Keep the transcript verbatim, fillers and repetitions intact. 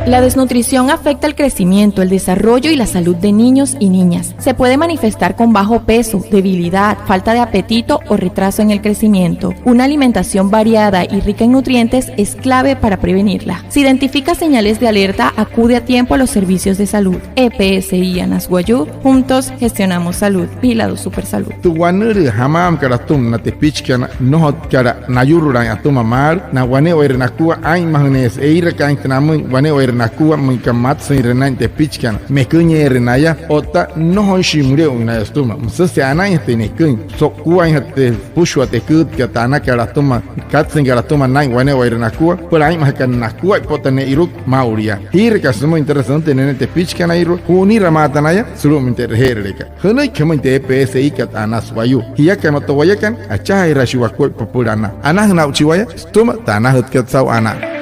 La desnutrición afecta el crecimiento, el desarrollo y la salud de niños y niñas. Se puede manifestar con bajo peso, debilidad, falta de apetito o retraso en el crecimiento. Una alimentación variada y rica en nutrientes es clave para prevenirla. Si identificas señales de alerta, acude a tiempo a los servicios de salud. E P S I Anas Wayuu, juntos gestionamos salud. Vigilado Supersalud. Tü wanülüü jamaamkat atüma na tepichikana, nnojotkat nayu'rulaain atüma maalü, na wane'ewai nakua aa'inmajüneesü, eiraakaainjatü namüin wane'ewai nakua, müin aka matsüinre naa'in tepichikana, meküinyeere naya otta nnojoishii müle'uin naya sütüma. Müsüse anainjatüin neküin, so'ukuainjatü tü süpüshua tü eküütkat tü anakat atüma, katsüinkat atüma naa'in wane'ewai nakua süpüla aa'inmajakana nakuaippa otta ne'iruku maa'ulu yaa. Jiiraka sümüin türa sünta nene tepichikanairua, ju'uniramaata naya sulu'umüin tü e'reje'erülekat. Jünüiki jümüin tü E P S Ikat Anas Wayuu. Jiakana otta wayakana, achajaajiraashii wakuaippa süpüla anaa. Anajüna aa'uchii waya sütüma tü anajütkat saa'u anaa.